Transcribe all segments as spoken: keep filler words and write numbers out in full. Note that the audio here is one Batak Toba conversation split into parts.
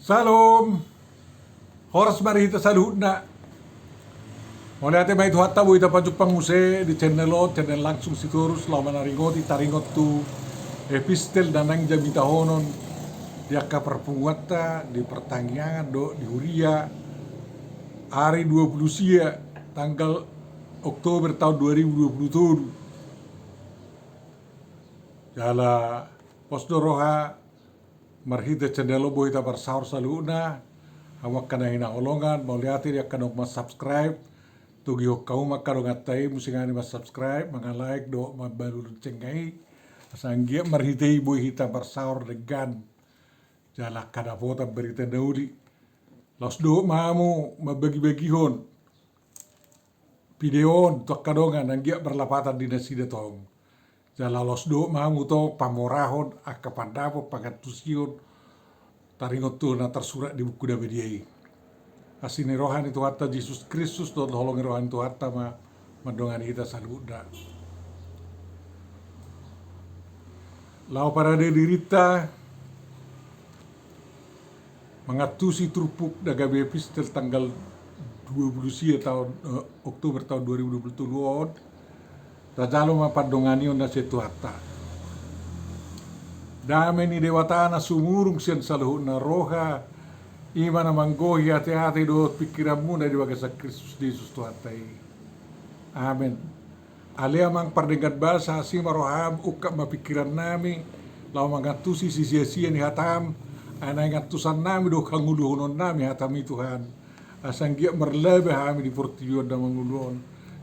Salam. Horas ma di hita saluhutna. Mauliate ma di Tuhanta boi tapajumpang muse di channel on, channel Langsung Sitorus, laho manaringoti, taringot tu epistel na naeng jamitahonon di angka parpunguanta di partangiangan dohot di huria, ari dua pulu sia, tanggal Oktober taon dua ribu dua pulu tolu. Jala pos do roha marhite channel on boi taparsaor saluhutna. Hamu angka na hinaholongan, mauliate di angka naung mansubscribe. Togihon hamu ma angka donganta i muse nangkin mansubscribe, mangalike dohot mambalu loncengna i, asa anggiat marhite i boi hita parsaor denggan jala angka dapotan barita na uli. Laos dohot ma hamu mambagibagihon video on tu angka dongan anggiat marlapatan di nasida tong. Jala laos dohot ma hamu tong pamorahon angka pandapot, pangantusion, taringot tu na tarsurat di buku na badia i. Asi ni roha ni Tuhanta Jesus Kristus dohot holong ni roha ni Tuhanta ma mandongani hita saluhutna. Laho parade dirinta mangantusi turpuk na gabe epistel tanggal dua pulu sia taon, eh, Oktober taon dua ribu dua pulu tolu on, tajalo ma pandonganion na sian Tuhanta. Dame ni Debata na sumurung sian saluhutna roha, i ma na manggohi ateate dohot pingkiranmuna di bagasan Kristus Jesus Tuhanta i. Amen. Ale Amang pardenggan basa, asi ma roham, ungkap ma pingkirannami laho mangantusi sisiasian ni hatam. Ai naeng antusannami dohot hangoluhononnami hatam i Tuhan, asa anggiat marlaba hami di portibi on na mangolu on,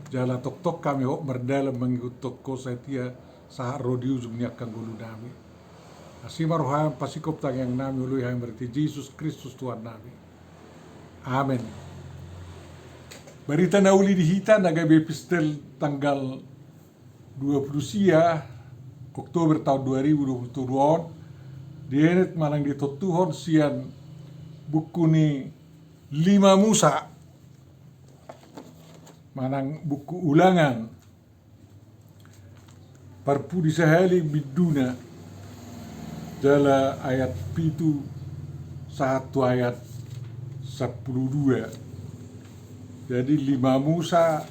jala tongtong hami hot mardalan mangihuthon Ho satia sahat ro di ujung ni angka ngolunami. Asi ma roham, pasikop tangiangnami, oloi hami marhite Jesus Kristus Tuhannami. Amen. Barita na uli di hita na gabe epistel tanggal dua pulu sia Oktober taon dua ribu dua pulu tolu on dienet manang ditontuhon sian buku ni Lima Musa manang buku Ulangan, parpudi sahali binduna, jala ayat pitu sahat tu ayat sampulu dua. Jadi Lima Musa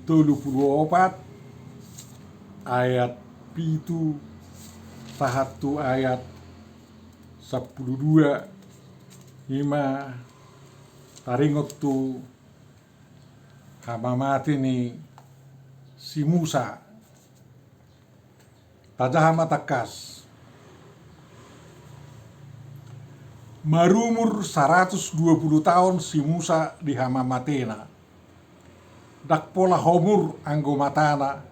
tolu pulu opat ayat pitu sahat tu ayat sampulu dua, i ma taringot tu hamamate ni si Musa. Tajaha ma tangkas. Marumur saratus dua pulu taon si Musa di hamamatena. Ndang pola homur anggo matana,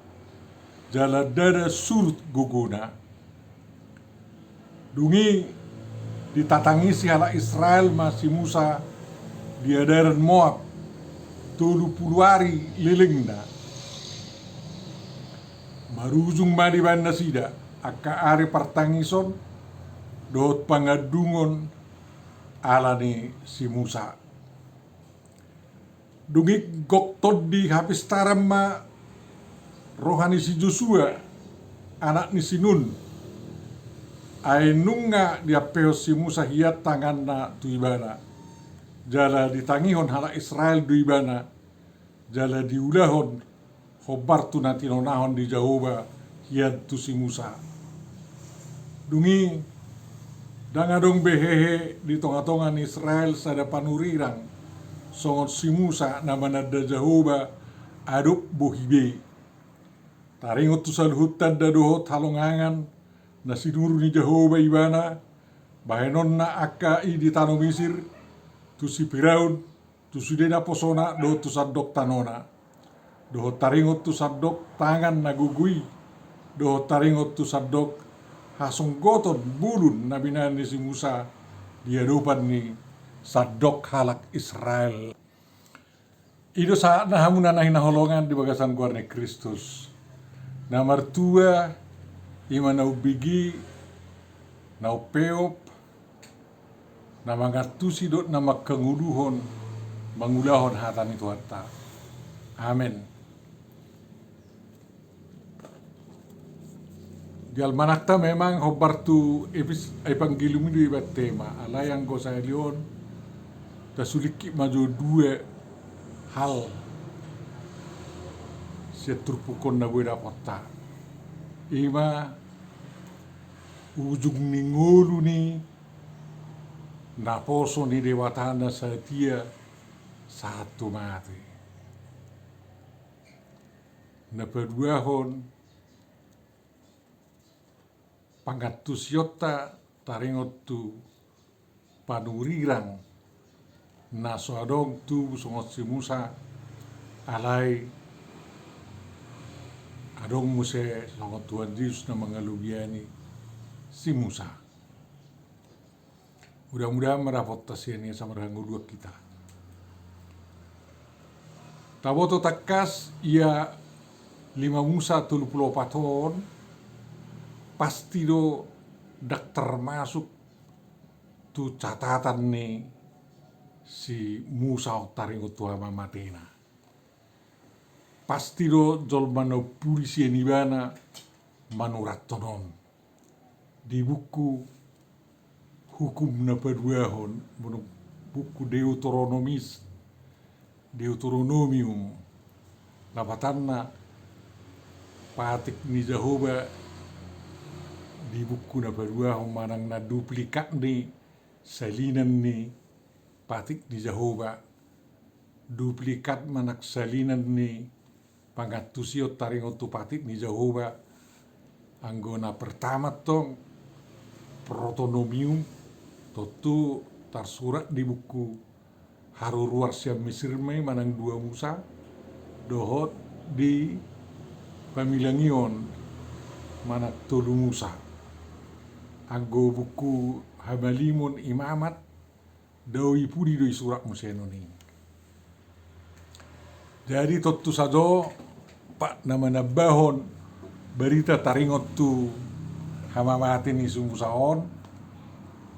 jala ndada surut gogona. Dung i ditatangisi halak Israel ma si Musa di adaran Moab, tolu pulu ari lelengna. Marujung ma dibaen nasida angka ari partangison dohot pangandungon ala ni si Musa. Dung i gok tondi hapistaran ma roha ni si Josua, anak ni si Nun. Ai nunga diampehon si Musa hian tanganna tu ibana, jala ditangihon halak Israel do ibana, jala diulahon hombar tu na tinonahon ni Jahowa hian tu si Musa. Dung i ndang adong be hehe di tongatonga ni Israel sada panurirang songon si Musa na mananda Jahowa adop bohi be. Taringot tu saluhut tanda dohot halongangan na sinuru ni Jahowa ibana, bahenonna angka i di tano Misir, tu si Firaun, tu sude naposona dohot tu sandok tanona, dohot taringot tu sandok tangan na gogo i, dohot taringot tu sandok hasonggoton bulun na binaen ni si Musa di adopan ni sandok halak Israel. I do sahatna hamu na hinaholongan di bagasan goar ni Kristus. Na martua i ma na umbege, na umpeop, na mangantusi dohot na manghangoluhon mangulahon hata ni Tuhanta. Amen. Di almanakta memang hombar tu epis-, Evangelium i do iba tema, alai anggo sahali on tasulingkit ma jo dua hal sian turpuk on na boi dapotta. Ima ujung ni ngolu ni naposo ni Debata na satia sahat tu mate. Na paduahon, pangantusionta taringot tu panurirang na so adong tubu songon si Musa, alai adong muse songon Tuhan Jesus na mangalobiani si Musa. Mudah-mudahan ma dapotta sian i asa marhangoluan hita. Taboto tangkas ia lima Musa tolu pulu opat on, pasti do ndang termasuk tu catatan ni si Musa on taringot tu hamamatena. Pasti do jolma na umpuli sian ibana manurathon on. Di buku Hukum na paduahon, buku Deuteronomis, Deuteronomium, lapatanna patik ni Jahowa di buku na paduahon manang na duplikat ni salinan ni patik ni Jahowa, duplikat manang salinan ni pangantusion taringot tu patik ni Jahowa. Anggo na pertama tong, Protonomium, tontu tarsurat di buku Haruruar sian Mesir ma i manang dua Musa, dohot di Pamilangion manang tolu Musa. Anggo buku Hamalimon, Imamat, dao i pudi do i surat muse on i. Jadi tontu sajo, pat na manambahon barita taringot tu hamamate ni si Musa on,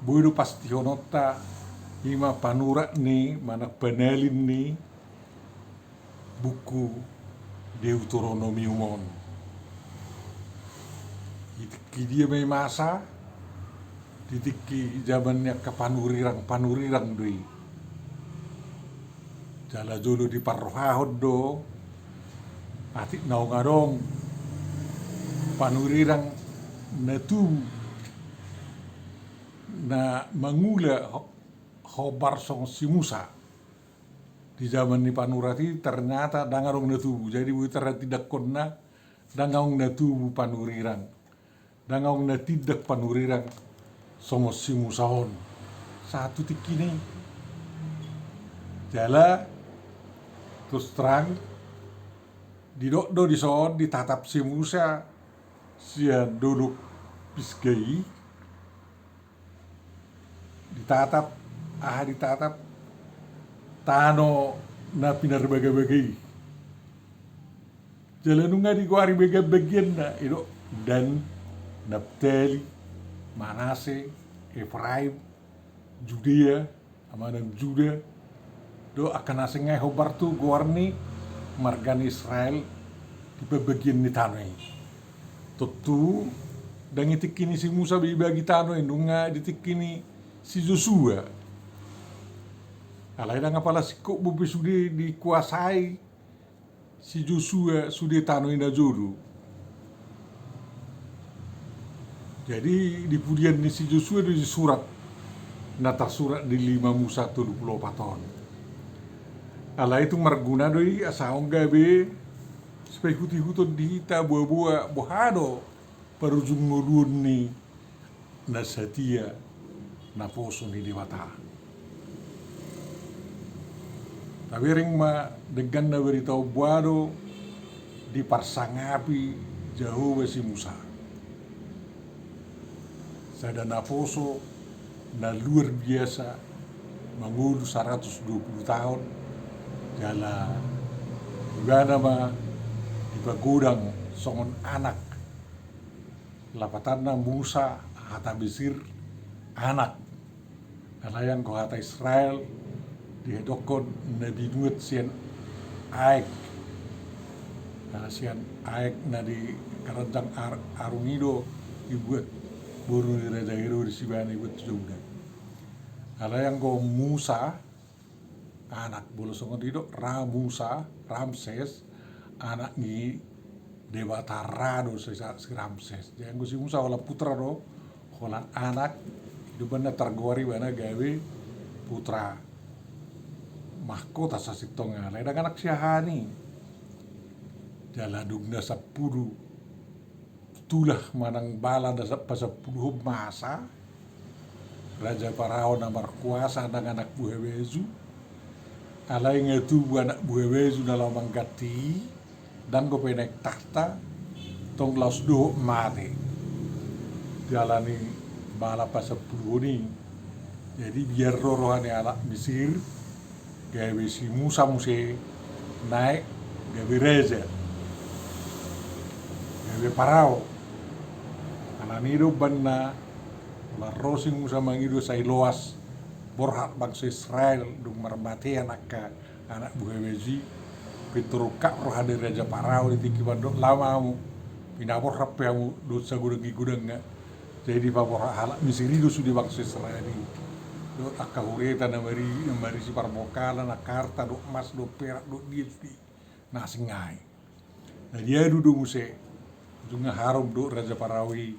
boi do pastihononta, ima panurat ni manang panalin ni buku Deuteronomium on. Di tingki dia ma i masa, di tingki jaman ni angka panurirang, panurirang do i. Jala jolo diparrohahon do atik naung adong panurirang na tubu na mangula ho-, hombar songon si Musa. Di jaman ni panurat i ternyata ndang adong na tubu. Jadi boi tartindangkonna, ndang adong na tubu panurirang. Ndang adong na tindak panurirang songon si Musa on sahat tu tingkina i. Jala terus terang, didok do dison ditatap si Musa sian dolok Pisga i, ditatap, aha ditatap, tano na pinarbagabaga i. Jala nunga digoari bagian-bagianna, i do Dan, Naptali, Manase, Efraim, Judea, manang Juda, dohot angka na seng ai hombar tu goar ni marga ni Israel di pambagian ni tano i. Tontu ndang di tingki ni si Musa be ibagi tano i, nunga di tingki ni si Josua. Alai ndang apala singkop be sude dikuasai si Josua sude tano i na jolo. Jadi di pudian ni si Josua do i surat na tarsurat di lima Musa tolu pulu opat on. Alai tung marguna do i asa on gabe sipaihut-ihuton di hita boa-boa boha do parujung ngoluon ni na satia naposo ni Debata. Tabereng ma denggan na barita on boha do diparsangapi Jahowa si Musa. Sada naposo na luar biasa, mangolu saratus dua pulu taon, jala ibana ma dipagodang songon anak. Lapatanna Musa, hata Mesir, anak. Alai anggo hata Israel didokhon na binuat sian aek. Nah, sian aek na di karanjang ar-, arung i do Dibuat boru ni Raja Herodes ibana, dibuat tu jabuna. Alai anggo Musa, anak, molo songon i do, Ra Musa, Ramses, anak ni debata Ra do si, si Ramses. Jadi anggo si Musa holan putra do, holan anak, i do umbahen na targoar ibana gabe putra mahkota sasintongna, alai ndang anak siahaan i. Jala dung na sampulu tulah manang bala na sa-, pasampuluhon masa, Raja Parao na markuasa ndang anak buhabaju, alai nga tubu anak buhabaju na laho mangganti i, ndang dope naek tahta, tong laos dohot mate. Dialani bala pasampuluhon i. Jadi biar ro roha ni halak Mesir, gabe si Musa muse naek gabe raja, gabe Parao. Alani i do umbahen na, holan ro si Musa mangido sai loas borhat bangso Israel dung marmatean angka anak buhabaju i. Pintor ungkap roha ni Raja Parao di tingki mandok, laho ma hamu, pinaborhat pe hamu dohot sagodang ni godangna. Jadi dipaborhat halak Mesir i do sude bangso Israel i, dohot angka hureta na mari-, na marisi parbongkalan, angka arta dohot mas dohot perak dohot dia sude na asing i. Na diadu do muse, ujungna harum do Raja Parao i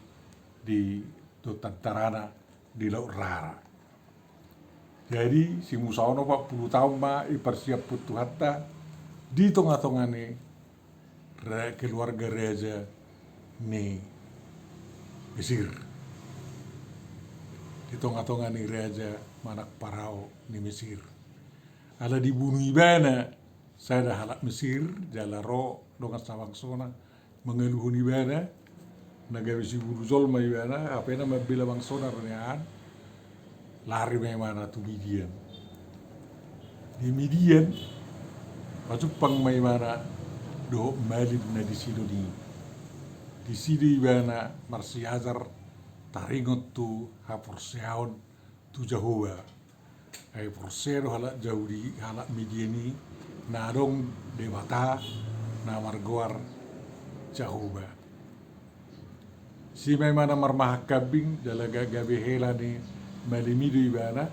di, dohot tentarana di Laut Rara. Jadi si Musa on opat pulu taon ma diparsiaphon Tuhanta di tongatonga ni ra-, keluarga raja ni Mesir, di tongatonga ni raja manang Parao ni Mesir. Ala dibunu ibana sada halak Mesir, jala ro dongan sabangsona mangaluhon ibana, na gabe sibunu jolma ibana, hape na mambela bangsona do nian. Lari ma ibana tu Midian. Di Midian pajumpang ma ibana dohot malim na di sidon i. Disi do ibana marsiajar taringot tu haporseaon tu Jahowa. Ai porsea do halak Jahudi, halak Midian i, na adong debata na margoar Jahowa. Disi ma ibana marmahan kambing, jala ga-, gabe hela ni malim i do ibana.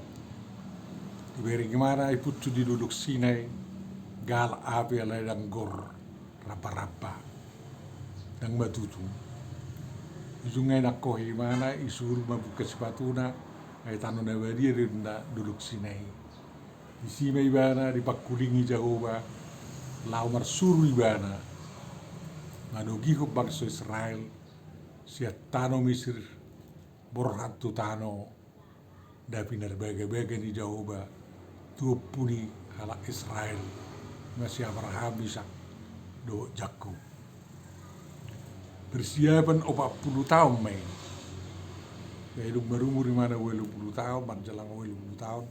Dibereng ibana dipunsu di Dolok Sinai, galak api alai ndang gor, ramparamba, ndang matutung. Ujungna inangkohi ibana, disuru mambuka sipatuna, ai tano na badia do ninna Dolok Sinai i. Disi ma ibana dipangkulingi Jahowa, laho marsuru ibana manogihon bangso Israel sian tano Mesir borhat tu tano na pinarbagabaga ni Jahowa tu ompu ni halak Israel, na si Abraham, Isak dohot Jakkob. Persiapan opat pulu taon ma i. Jadi dung marumur ibana ualu pulu taon, manjalang ualu pulu taon,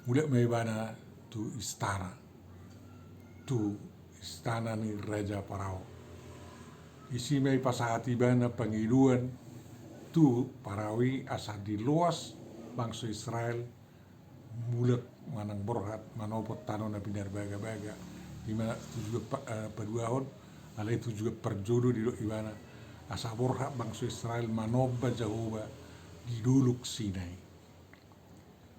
mulak ma ibana tu istana, tu istana ni Raja Parao. Disi ma dipasahat ibana pangidoan tu Parao i asa diloas bangso Israel mulak manang borhat manopot tano na pinarbagabaga. Ima tujuan pa-, eh, paduahon, alai tujuan parjolo didok ibana asa borhat bangso Israel manomba Jahowa di Dolok Sinai.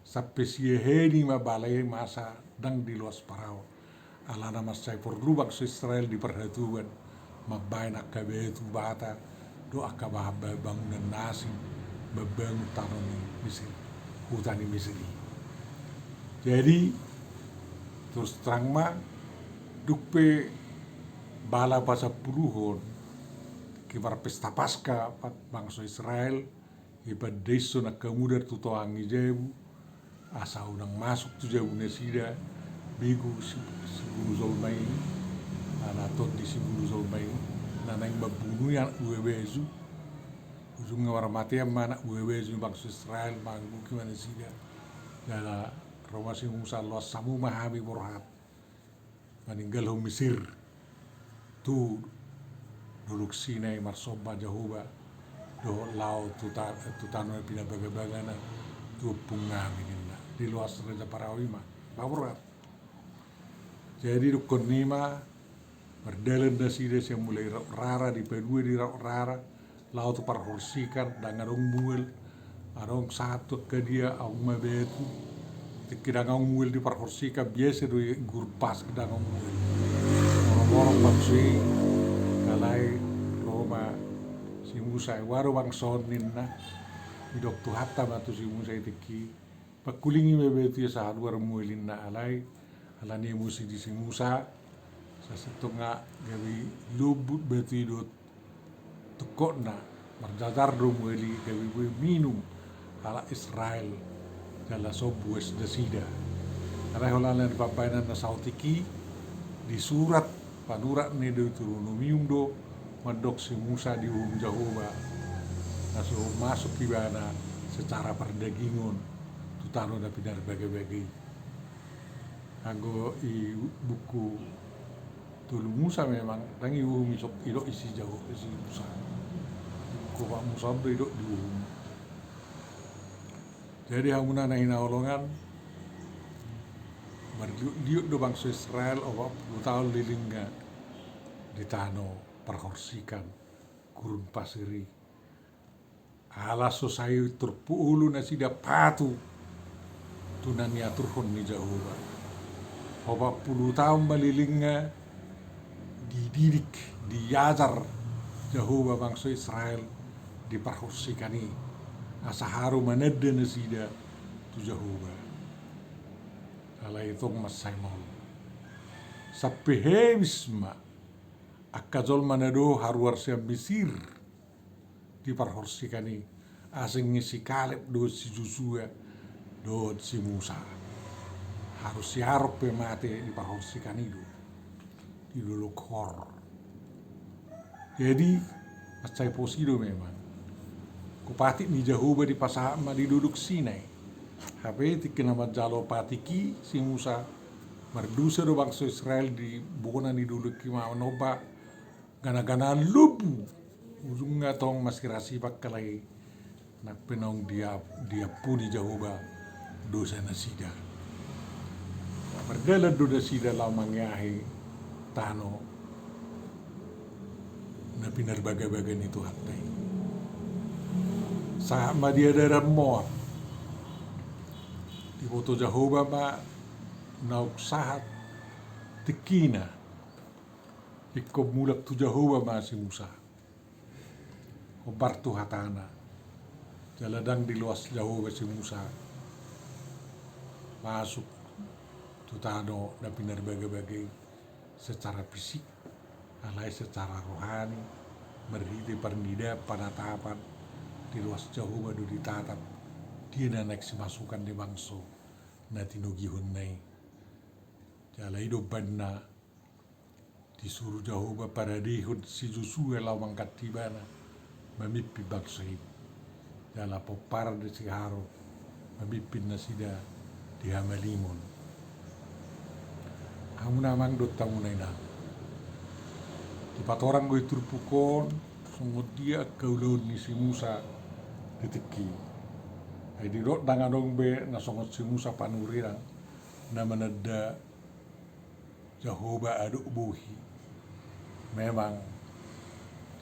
Sampe siahaan i ma bala i masa ndang diloas Parao. Alana mansai porlu bangso Israel di parhatuan mambahen angka batu bata dohot angka bahan-bahan bangunan na asing mambangun tano ni Mesir, huta ni Mesir i. Jadi terus terang ma, dung pe bala pasampuluhon, tingki marpesta Paska bangso Israel, dipandaishon angka mudar tu tohang ni jabu, asa unang masuk tu jabu nasida begu si, sibunu jolma i, na tondi sibunu jolma i, na naeng mambunu i anak buhabaju. Ujungna marmatean ma anak buhabaju ni bangso Israel, mangguki ma nasida. Jala ro ma si Musa, loas hamu ma hami borhat maninggalhon Mesir tu Dolok Sinai marsomba Jahowa, dohot laho tu ta-, tu tano na pinarbagabagana, tu ompung nami, ninna. Diloas Raja Parao i ma, borhat. Jadi dungkon i ma mardalan nasida sian mulai Laut Rara, dipadua di Laut Rara, laho tu parhorsikan, ndang adong mual, adong sahat tu angka dia, adong ma batu. Tingki ndang adong mual di parhorsikan, biasa do i gurun Paskah ndang adong mual. Borok-borok bangso i, alai ro ma si Musa, "Boha do bangso on?" ninna. Didok Tuhanta ma tu si Musa i tingki, "Pangkulingi ma batu i asa haluar mual," ninna. Alai ala ni emosi ni si Musa, sasintongna gabe lombut batu i dohot tungkotna, marjajar do mual i, gabe boi minum halak Israel jala sombu es nasida. Alai holan na di pambahenan na saotik i, disurat panurat ni Deuteronomium do mandok si Musa diuhum Jahowa na so masuk ibana secara pardagingon tu tano na pinarbagabaga i. Anggo i buku Tolu Musa memang ndang diuhum, isok, idok i si Jahowa, si Musa. Buku Opat Musa on do idok diuhum. Jadi hamuna na hinaholongan, marliutliut do bangso Israel opat pulu taon lelengna di tano parhorsikan gurun pasir i. Ala so sai turpuk ulu nasida patuh tu na niaturhon ni Jahowa. Opat pulu taon ma lelengna dididik, diajar Jahowa bangso Israel di parhorsikan i, asa haru mananda nasida tu Jahowa. Alai tong mansai maol. Sampe habis ma angka jolma na dao haruar sian Misir di parhorsikan i, asing ni si Kaleb dohot si Josua dohot si Musa. Haru si Aron pe mate di parhorsikan i do, di dolok Hor. Jadi mansai pos i do memang. Anggo patik ni Jahowa dipasahat ma di dolok Sinai. Hape tingki na manjalo patik i si Musa, mardosa do bangso Israel di bona ni dolok i, manomba gana-ganaan lombu. Ujungna tong masirasipak, alai nang pe naung dia-, diampuni Jahowa dosa nasida. Mardalan do nasida laho mangeahi tano na pinarbagabaga ni Tuhanta i. Sahat ma di adaran Moab, diboto Jahowa ma naung sahat tingkina. Ingkon mulak tu Jahowa ma si Musa, hombar tu hatana. Jala ndang diloas Jahowa si Musa masuk tu tano na pinarbagabaga i secara fisik, alai secara rohani, marhite parnidaan, panatapan, diloas Jahowa do, ditatap dia na naeng simasukan ni bangso na tinogihonna i. Jala i do umbahen na disuru Jahowa paradehon si Josua laho mangganti ibana mamimpin bangso i. Jala pomparan do si Aron mamimpin nasida di hamalimon. Hamuna amang dohot hamuna inang, dipatorang do i turpuk on songon dia angka ulaon ni si Musa di tingki i. Ai didok ndang adong be na songon si Musa panurirang na mananda Jahowa adop bohi. Memang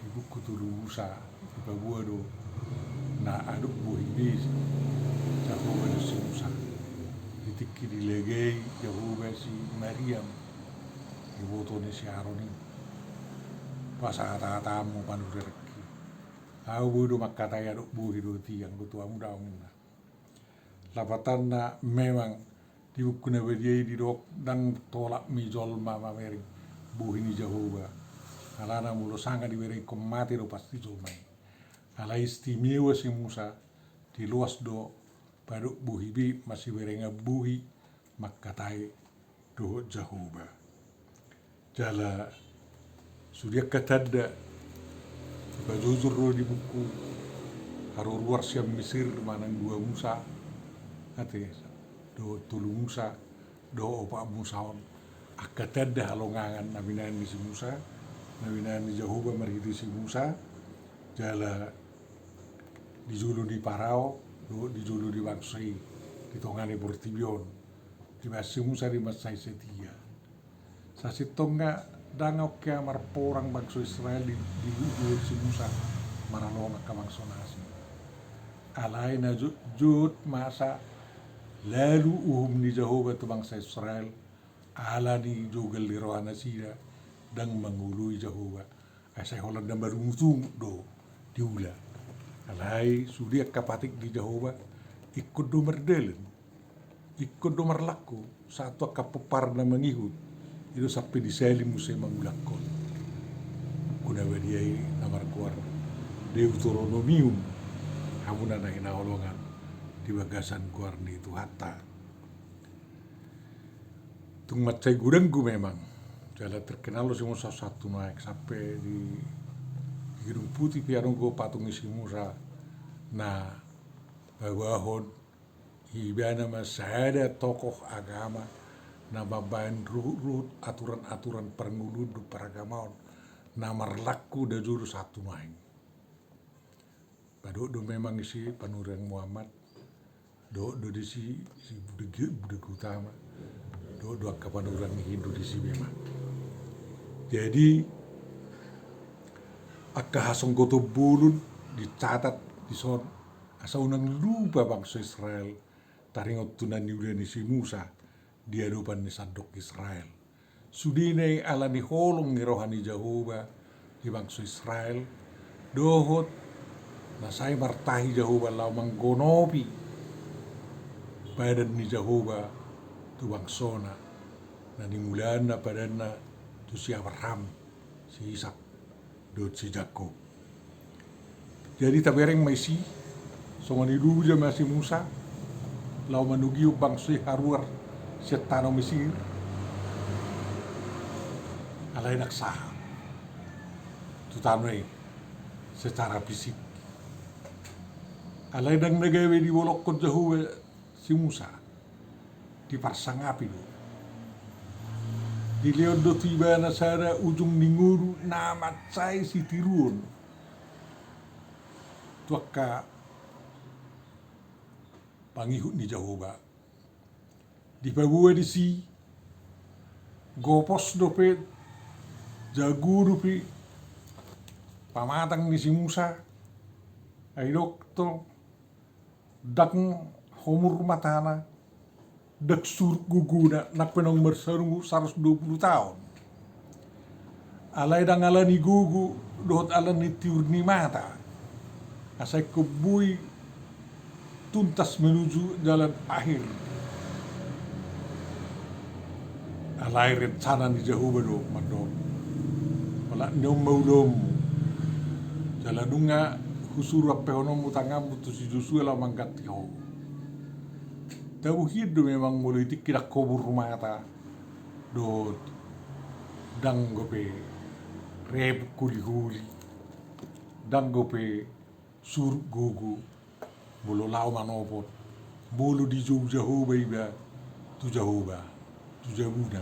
di buku Tolu Musa dipaboa do na adop bohi be Jahowa dohot si Musa. Di tingki dilegai Jahowa si Mariam, iboto ni si Aron i, pasahat hatamu panurirangki. Ahu boi do mangkatai adop bohi dohot i anggo tu hamu dohot hamuna. Lapatanna memang di Buku Na Badia i didok ndang tolap ma i jolma mamereng bohi ni Jahowa. Alana molo sanga diberengkon mate do pasti jolma i. Alai istimewa si Musa, diloas do paadop bohi be, masiberengan bohi, mangkatai dohot Jahowa. Jala sude angka tanda dipajojor do di buku Haruruar sian Misir manang Dua Musa, ate, dohot Tolu Musa, dohot Opat Musa on. Angka tanda halongangan na binahen ni si Musa, na binahen ni Jahowa marhite si Musa, jala di jolo ni Parao dohot di jolo ni bangso i, di tonga ni portibi on. Dibahen si Musa do i mansai setia. Sasintongna ndang oke marporang bangso Israel di, di, di si Musa. marhalongan angka bangso na asing. Alai na jotjot masa lalu uhum ni Jahowa tu bangso Israel, ala ni jogal ni roha nasida, ndang mangoloi Jahowa. Ai sai holan na marungutungut do diula. Alai sude angka patik ni Jahowa, ingkon do mardalan, ingkon do marlangku, sahat tu angka pomparan na mangihut, i do sampe disali muse mangulahon. Buku na badia i na margoar Deuteronomium, hamuna na hinaholongan di bagasan goar ni Tuhanta. Tung mansai godang do memang, jala terkenal do si Musa sahat tu nuaeng, sampe di, di Gedung Putih pe adong do patung ni si Musa na paboahon ibana ma sada tokoh agama na mambaen ruhut-ruhut aturan-aturan parngoluon dohot paragamaon na marlangku ndada jolo sahat tu nuaeng. Ba dohot do memang isi panurirang Muhammad, dohot do disi si Buddha, Buddha Gautama, dohot do angka panurirang ni Hindu disi memang. Jadi angka hasonggoton bolon dicatat dison, asa unang lupa bangso Israel taringot tu na niula ni si Musa di adopan ni sandok Israel. Sudena i ala ni holong ni roha ni Jahowa di bangso Israel, dohot na sai martahi Jahowa laho manggonopi padan ni Jahowa tu bangsona, na nimulaanna padanna tu si Abraham, si Isak, dohot si Jakkob. Jadi tabereng ma isi, songon i luja ma si Musa laho manogihon bangso i haruar sian tano Mesir. Alai ndang sahat tu tano i secara fisik. Alai ndang na gabe dibolongkon Jahowa si Musa, diparsangapi do. Dilehon do tu ibana sada ujung ni ngolu na mansai sitiruon tu angka pangihut ni Jahowa. Dipaboa disi, gopos dope, jago dope pamatang ni si Musa. Ai didok do, ndang homur matana, ndang surut gogona, nang pe naung marumur saratus dua pulu taon. Alai ndang ala ni gogo dohot ala ni tiur ni mata, asa ingkon boi tuntas menuju jalan akhir. Alai rencana ni Jahowa do mandok, olat ni on ma ulaonmu. Jala nunga husuru ampehononmu tanganmu tu si Josua laho mangganti ho. Tabo hian do memang molo di tingki ndang homur mata dohot ndang dope repuk holiholi, ndang dope surut gogo molo laho manopot, molo dijou Jahowa iba tu Jahowa, tu jabuna.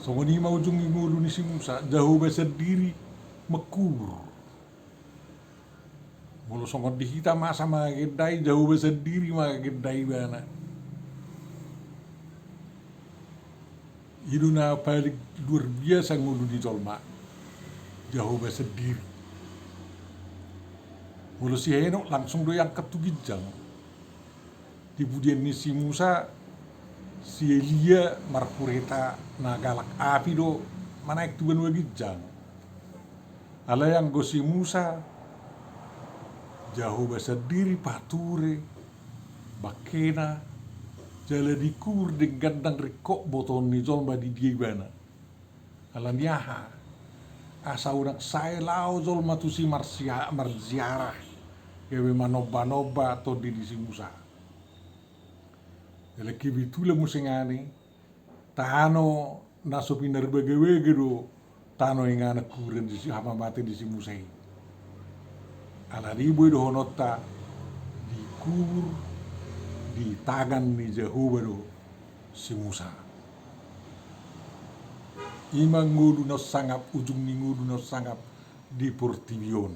Songon i ma ujung ni ngolu ni si Musa, Jahowa sandiri mangkubur. Molo songon di hita masa mangagendai, Jahowa sandiri mangagendai ibana. I do na paling luar biasa ngolu ni jolma, Jahowa sandiri. Molo si Henok langsung do iangkat tu ginjang. Di pudian ni si Musa, si Elia marhureta na galak api do manaek tu banua ginjang. Alai anggo si Musa, Jahowa sandiri pature bangkena, jala dikubur denggan, ndang ringkot botoon ni jolma di dia ibana. Ala ni aha? Asa unang sae laho jolma tusi marsia-, marziarah, gabe manomba-nomba tondi ni si Musa. Jala kebetulan muse ngani, tano na so pinarbaga-baga do tano inganan kuburan ni si, hamamate ni si Musa i. Ala ni i boi dohononta dikubur di tangan ni Jahowa do si Musa. I ma ngolu na sangap, ujung ni ngolu na sangap di portibi on.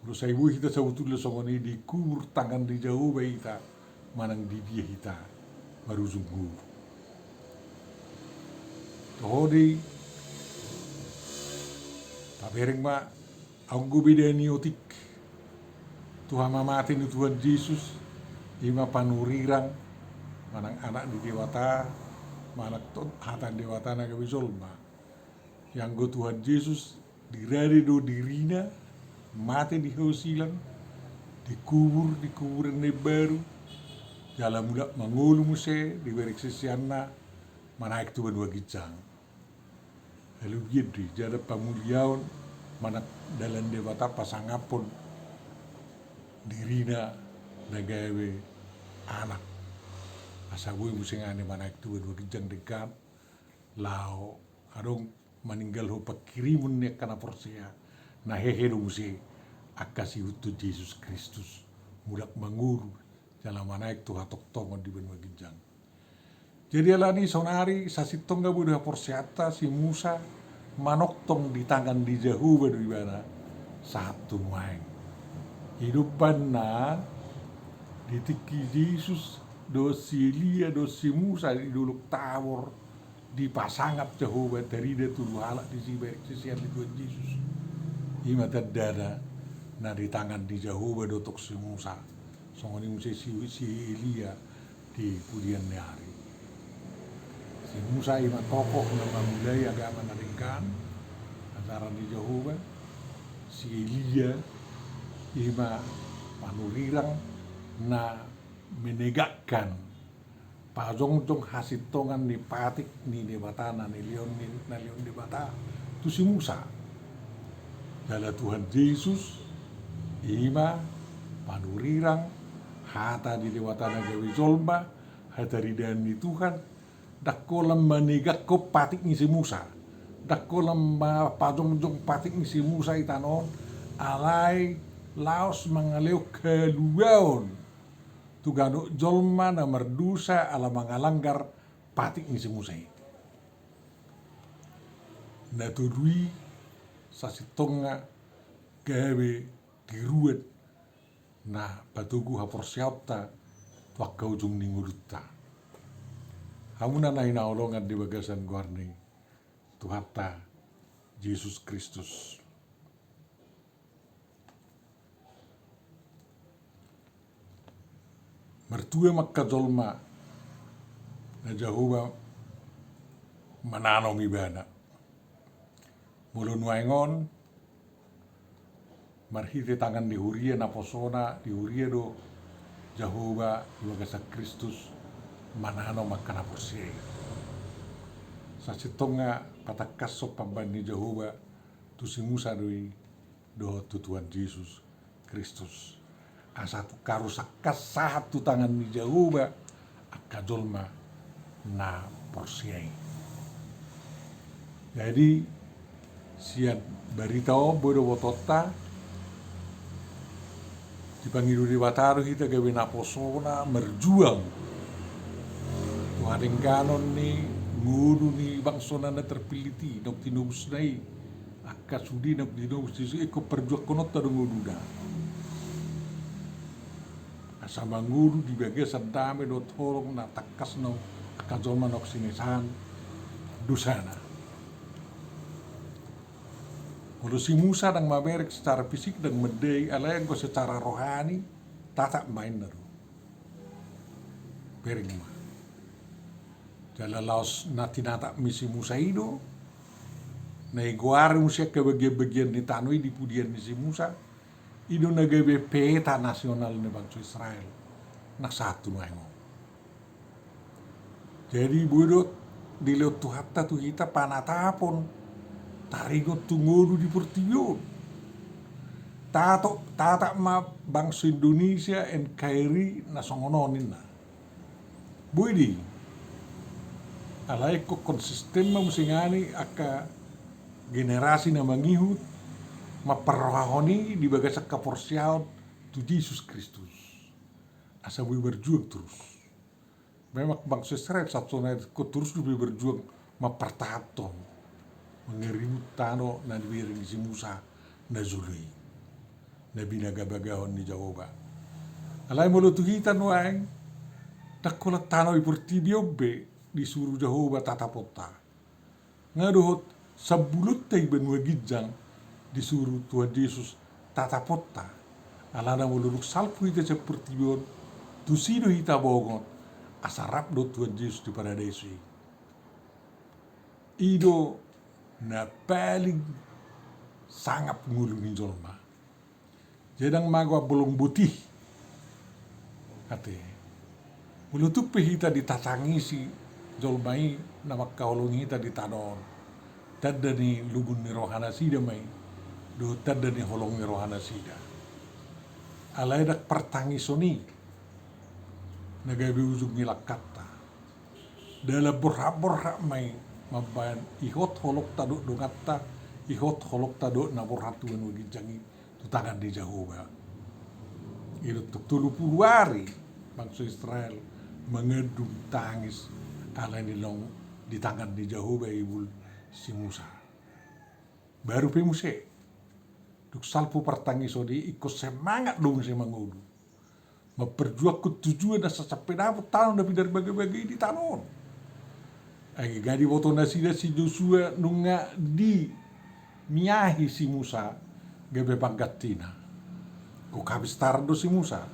Molo sai boi hita sabotulna songon i, dikubur tangan ni Jahowa hita manang di dia hita marujung ngolu. Toho do i Tabereng ma, anggo beda ni otik tu hamamate ni Tuhan Jesus, i ma panurirang, manang anak ni Debata, manang hata ni Debata na gabe jolma. Ianggo Tuhan Jesus dirade do dirina, mate di hau silang, dikubur di kuburan na imbaru, jala mulak mangolu muse dibereng siseanna, manaek tu banua ginjang. Lalu biar di jala pamuliaon, manang dalan Debata pasangaphon dirina na gabe anak. Asa boi muse ngani manaek tu banua ginjang denggan, laho adong maninggalhon pangkirimon ni angka na porsea, na hehe do muse angka siihuthon Jesus Kristus, mulak mangolu, jala manaek tu hatongtongon di banua ginjang. Jadi alani sonari sasintongna boi do haporseaonta si Musa manongtong di tangan ni Jahowa do ibana sahat tu nuaeng. Ido banna di tingki Jesus dohot si Elia dohot si Musa di Dolok Tabor, dipasangap Jahowa tarida tolu halak disi bereng sisean ni Tuhan Jesus. I ma tandana na di tangan ni Jahowa do tong si Musa. Songon i muse si, si Elia di pudian ni ari. Si Musa i ma tokoh na mamulai agama na denggan, ajaran ni Jahowa. Si Elia i ma panurirang na menegakkan, pajongjong hasintongan ni patik ni Debata na nilehon ni, na nilehon Debata tu si Musa. Jala Tuhan Jesus i ma panurirang, hata ni Debata na gabe jolma, hataridaan ni Tuhan, ndang holan manegakkon patik ni si Musa, ndang holan ma-, pajongjong patik ni si Musa i tano on, alai laos mangalehon haluaon tu ganup jolma na mardosa ala mangalanggar patik ni si Musa i. Na tolu i sasintongna gabe tiruan na patogu haporseaonta tu angka ujung ni ngolunta. Hamuna na hinaholongan di bagasan goar ni Tuhanta Jesus Kristus. Martua ma angka jolma na Jahowa mananom ibana. Molo nuaeng on, marhite tangan ni huria naposona di huria do Jahowa di bagasan Kristus mananom angka na porsea i. Sasintongna patangkashon pambahen ni Jahowa tu si Musa do i dohot tu Tuhan Jesus Kristus. Asa tu karusakkan sahat tu tangan ni Jahowa angka jolma na porsea i. Jadi, sian barita on boi do botoonta, dipangido Debata do hita gabe naposona marjuang tu hadengganon ni ngolu ni bangsona na terpillit i, naung tinobusna i. Angka sude naung tinobus i, ingkon parjuangkononta do ngoluna. Asa mangolu di bagasan dame dohot holong na tangkas naung angka jolma naung sinisaan dosana. Molo si Musa ndang mamereng secara fisik, ndang mandai, alai anggo secara rohani tatap ma inna do. Bereng ma. Jala laos na tinatap ni si Musa i do, na igoari muse angka bagian-bagian ni tano i di pudian ni si Musa, i do na gabe peta nasional ni bangso Israel na sahat tu nuaeng on. Jadi boi do dilehon Tuhanta tu hita panatapon taringot tu ngolu di portibi on. Tato-, tatap ma bangso Indonesia N K R I na songon on ninna. Boi do i. Alai ingkon konsisten ma muse ngani angka generasi na mangihut mamparrohahon i di bagasan haporseaon tu Jesus Kristus. Asa boi marjuang torus. Memang bangso Israel sahat sonari ingkon torus dope berjuang mampartahanhon, mangaribut tano na nibereng ni si Musa na jolo i, na binagabagahon ni Jahowa. Alai molo tu hita nuaeng, ndang holan tano i portibi on be disuru Jahowa tataponta. Nga dohot sambulonta i banua ginjang, disuru Tuhan Jesus tataponta. Alana molo dung salpu hita sian portibi on, tusi do hita bongot asa rap dohot Tuhan Jesus di paradiso i. I do na paling sangap ngolu ni jolma. Jadi ndang mago ambolong boti. Ate. Molo tung pe hita ditatangisi jolma i na mangkaholongi hita di tano on, tanda ni lungun ni rohanasida ma i, dohot tanda ni holong ni rohanasida. Alai ndang partangison i na gabe ujung ni langkanta. Dalan borhat-borhat ma i mambahen ihot holongta dohot donganta, ihot holongta dohot na borhat tu banua ginjang i tu tangan ni Jahowa. I do tong tolu pulu ari bangso Israel mangandung tangis alani naung di tangan ni Jahowa ibul si Musa. Baru pe muse dung salpu partangison i, ingkon semangat do muse mangolu. Mamperjuangkon tujuan asa sampe dapot tano na pinarbagabage i di tano on. Ai nga diboto nasida si Josua nunga dimiahi si Musa gabe panggantina. Gok habis taran do si Musa.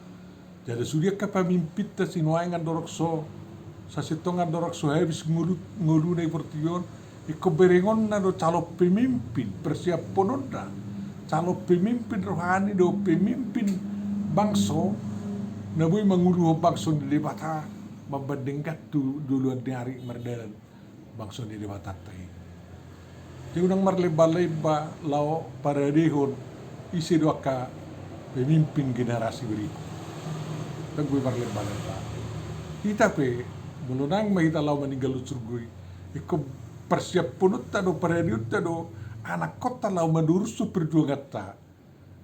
Jala sude angka pamimpinta sinuaeng andorang so, sasintong andorang so habis ngolu, ngoluna i portibi on, ingkon berengonna do calon pemimpin, persiapononna calon pemimpin rohani dohot pemimpin bangso na boi manguluhon bangso ni Debata mambahen denggan tu joloan ni ari mardalan bangso ni Debatanta i. Jadi unang marlemba-lemba laho paradehon ise do angka pemimpin generasi berikut. Ndang boi marlemba-lemba. Hita pe molo naeng ma hita laho maninggalhon surgo i, ingkon persiapononta do, paradehonta do anakkonta laho manurus tu perjuanganta.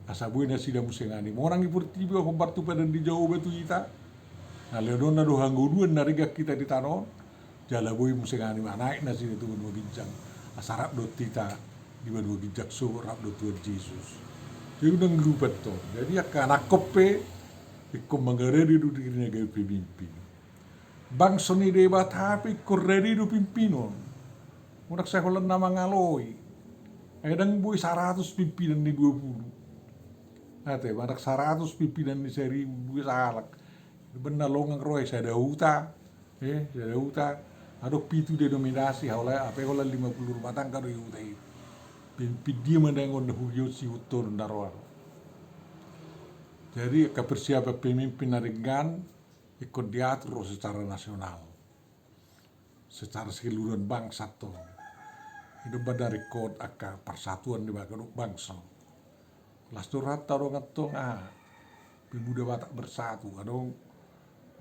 Asa boi nasida muse ngani monang i portibi on hombar tu padan ni Jahowa tu hita. Na lehononna do hangoluan na denggan hita di tano on. Jala boi muse ngani manaek nasida tu banua ginjang. Asa rap dohot hita di banua ginjang so rap dohot Tuhan Jesus. Jadi unang lupa tong. Jadi angka anakkon pe ingkon mangarade do dirina gabe pemimpin. Bangso ni Debata pe ingkon rade do pimpinon. Unang sai holan na mangaloi. Ai ndang boi saratus pimpinan ni dua pulu. Ate, manang saratus pimpinan ni saribu, boi sahalak. Baen na longang roha i sada huta. Eh, sada huta. Adong pitu denominasi, haola, ape holan lima pulu rumah tangga do i huta i. Pemimpin dia ma naeng on na huria on si huta on na roa. Jadi angka persiapan pemimpin na denggan ingkon diatur ro secara nasional, secara keseluruhan bangsa tong. I do umbahen na ringkot angka parsatuan di bagasan bangso. Las do rohanta adong antong aha, Pemuda Batak Bersatu, adong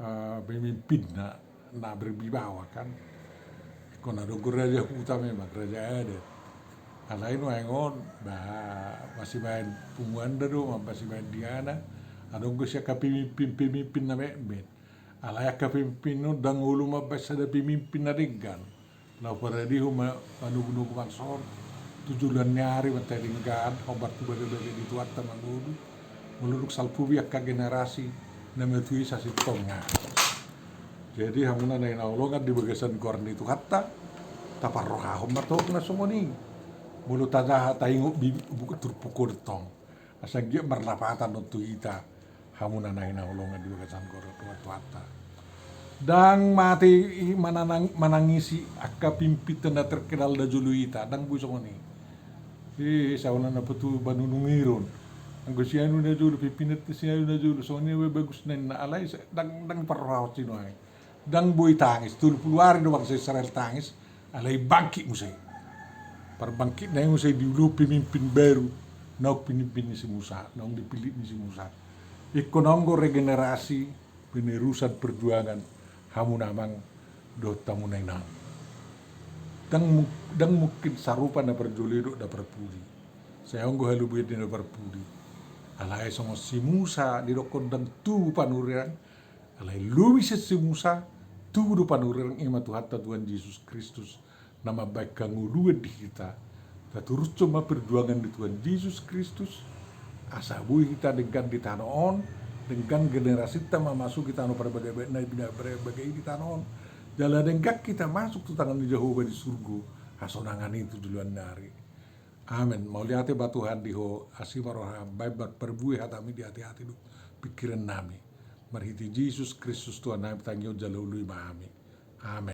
eh, pemimpin na, na berwibawa kan. Ingkon adong do raja huta memang, raja adat. Alai nuaeng on ba masibaen punguanda do, masibaen diana. Adong do sian angka pemimpin-pemimpin na metmet. Alai angka pemimpin on ndang olo mambaen sada pemimpin na denggan laho paradehon ma-, manogunogu bangso on tu joloan ni ari, manang denggan hombar tu bagabage ni Tuhanta mangolu. Molo dung salpu be angka generasi na matua i sasintongna. Jadi hamuna na hinaholongan di bagasan goar ni Tuhanta, taparrohahon ma tong na songon i. Molo tajaha taingot bi-, bu-, turpuk on tong. Asa anggiat marlapatan do tu hita, hamuna na hinaholongan di bagasan goar ni Tuhanta. Ndang mate i mananang-, manangisi angka pemimpinta na terkenal na jolo hita, ndang boi songon i. Eh, saola na patu banunung iron. Anggo si anu na jolo, pimpinanta si anu na jolo, songon i be bagusna inna, alai sa-, ndang, ndang parrohahon sinuaeng. Ndang boi tangis, tolu pulu ari do bangso Israel tangis, alai bangkit muse. Parbangkitna i muse diuluhon pemimpin baru, naung pemimpin ni si Musa, naung dipillit ni si Musa. Ingkon naung do regenerasi, penerusan perjuangan, hamuna amang dohot hamuna inang. Ndang mu-, ndang mungkin sarupa na parjolo i dohot na parpudi. Sai anggo halobian ni na parpudi. Alai songon si Musa didokkon ndang tubu panurirang, alai lobi sian si Musa, tubu do panurirang, i ma Tuhanta Tuhan Jesus Kristus, na mambaen hangoluan di hita. Taturushon ma perjuangan ni Tuhan Jesus Kristus, asa boi hita denggan di tano on, denggan generasinta mamasuki tano parbagabage na pinarbagabage i di tano on. Jala denggan hita masuk tu tangan ni Jahowa di surgo, hasonangan i tu joloan ni ari. Amen. Mauliate ma Tuhan di Ho, asi ma roham, baen ma parbue hatami di ateate dohot pingkirannami. Marhite Jesus Kristus Tuhannami, tangihon jala oloi ma hami. Amen.